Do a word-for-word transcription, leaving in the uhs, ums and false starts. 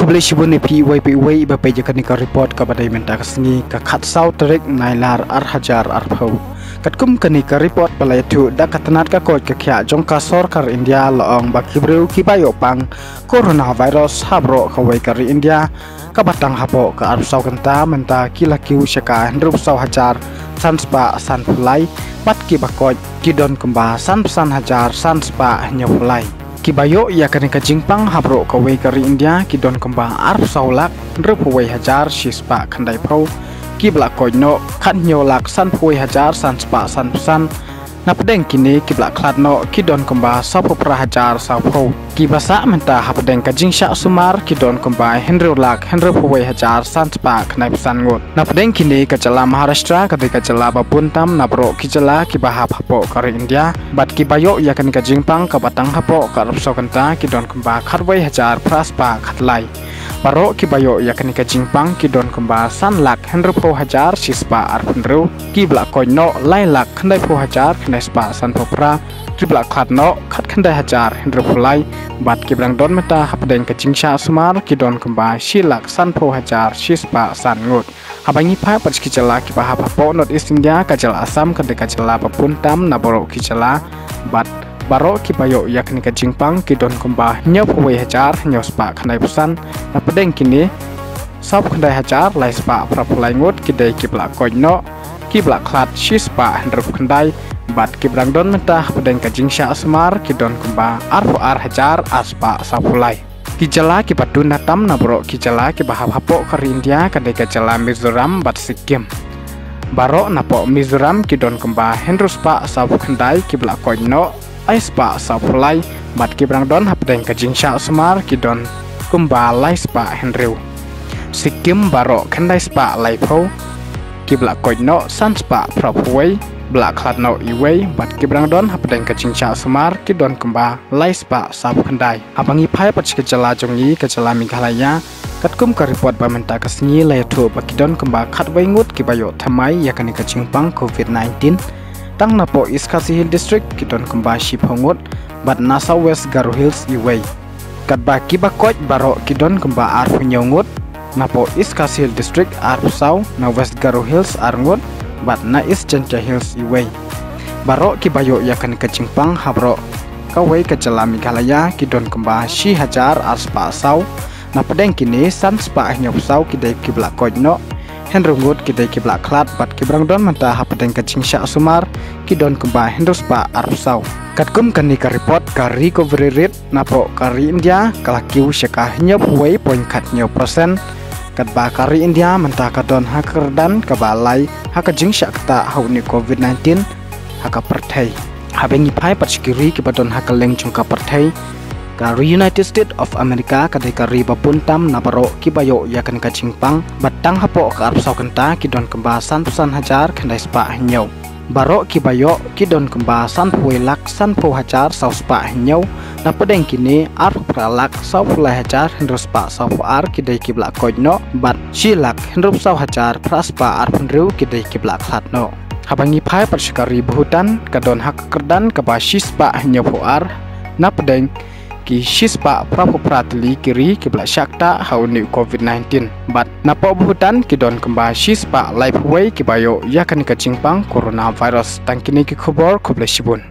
Khublei shibun ïa phi iwei pa iwei iba peit ïa kane ka report kaba dei mynta ka sngi ka khatsaw tarik Nailar ar hajar arphew. Katkum kane ka report ba la ïathuh da ka tnat ka koit ka khiah jong ka sorkar India la ong ba ki briew kiba ïoh pang coronavirus ha baroh kawei ka ri India kaba tang hapoh ka arphew saw kynta mynta ki la kiew sha ka hynriewphew saw hajar san spah sanphew lai bad kiba koit ki don kumba sanphew san hajar san spah hynñiewphew lai. Kiba ïoh ïa kane ka jingpang ha baroh kawei ka ri India ki don kumba arphew saw lak hynriewphew wei hajar shi spah khyndaiphew, kiba la koit noh khathynñiew lak sanphew wei hajar san spah sanphew san. Napdeng kine kiba la khlad noh ki don kumba sawphew phra hajar sawphew. Kiba sah mynta hapdeng ka jingshah sumar ki don kumba hynriew lak hynriewphew wei hajar san spah khyndaiphew san ngut. Napdeng kine ka jylla Maharashtra ka dei ka jylla ba bun tam na baroh ki jylla kiba hap hapoh ka ri India bad kiba ïoh ïa kane ka jingpang kaba tang hapoh ka arphew saw kynta ki don kumba khatwei hajar phra spah khatlai. Baroh kiba ïoh ïa kane ka jingpang ki don kumba san lak hynriewphew hajar shi spah arphew hynriew, kiba la koit noh lai lak khyndaiphew hajar khyndai spah sanphew phra, kiba la khlad noh khatkhyndai hajar hynriewphew lai bad kiba dang don mynta hapdeng ka jingshah sumar ki don kumba shi lak sanphew hajar shi spah san ngut. Haba ngi phai pat sha ki jylla kiba hap hapoh North East India, ka jylla Assam ka dei ka jylla ba bun tam na baroh ki jylla bad baroh kiba ïoh ïa kane ka jingpang ki don kumba hynñiewphew wei hajar hynñiew spah khyndaiphew san. Napdeng kine sawphew khyndai hajar lai spah phraphew lai ngut ki dei kiba la koit noh, kiba la khlad shi spah hynriewphew khyndai bad kiba dang don mynta hapdeng ka jingshah sumar ki don kumba arphew ar hajar ar spah sawphew lai. Ki jylla kiba duna tam na baroh ki jylla kiba hap hapoh ka ri India ka dei ka jylla Mizoram bad Sikkim. Baroh napoh Mizoram ki don kumba hynriew spah sawphew khyndai kiba la koit noh lai spah sawphew lai bad kiba dang don hapdeng ka jingshah sumar ki don kumba lai spah hynriew. Sikkim baroh khyndai spah laiphew, kiba la koit noh san spah phraphew wei, ba la khlad noh iwei bad kiba dang don hapdeng ka jingshah sumar ki don kumba lai spah sawphew khyndai. Haba ngi phai pat sha ka jylla jong ngi ka jylla Meghalaya, katkum ka report ba mynta ka sngi la ïathuh ba ki don kumba khatwei ngut kiba ïoh thymmai ïa kane ka jingpang covid nineteen. Tang napoh East Khasi Hills District ki don kumba shiphew ngut bad na South West Garo Hills iwei. Katba kiba koit baroh ki don kumba arphew hynñiew ngut, napoh East Khasi Hills District arphew saw, na West Garo Hills ar ngut bad na East Jaintia Hills iwei. Baroh kiba ïoh ïa kane ka jingpang ha baroh kawei ka jylla Meghalaya ki don kumba shi hajar ar spah saw. Napdeng kine san spah hynñiewphew saw ki dei kiba la koit noh, hynriew ngut ki dei kiba la khlad bad kiba dang don mynta hapdeng ka jingshah sumar ki don kumba hynriew spah arphew saw. Katkum kane ka report, ka recovery rate napoh ka ri India ka la kiew sha ka hynñiewphew wei point khathynñiew percent. Katba ka ri India mynta ka don ha ka kyrdan kaba lai ha ka jingshah ktah ha une u covid nineteen ha ka pyrthei. Haba ngi phai pat sha ki ri kiba don ha ka liang jong ka pyrthei, ka ri United States of America ka dei ka ri ba bun tam na baroh kiba ïoh ïa kane ka jingpang bad tang hapoh ka arphew saw kynta ki don kumba sanphew san hajar khyndai spah hynñiew. Baroh kiba ïoh ki don kumba sanphew wei lak sanphew hajar saw spah hynñiew. Napdeng kine arphew phra lak sawphew lai hajar hynriew spah sawphew ar ki dei kiba la koit noh bad shi lak hynriewphew saw hajar phra spah arphew hynriew ki dei kiba la khlad noh. Haba ngi phai pat sha ka ri Bhutan ka don ha ka kyrdan kaba shi spah hynñiewphew ar napdeng ki shi spah phraphew phra tylli ki ri kiba la shah ktah ha une u covid nineteen. Bad napoh Bhutan ki don kumba shi spah laiphew wei kiba ïoh ïa kane ka jingpang coronavirus. Tang kine ki khubor, khublei shibun.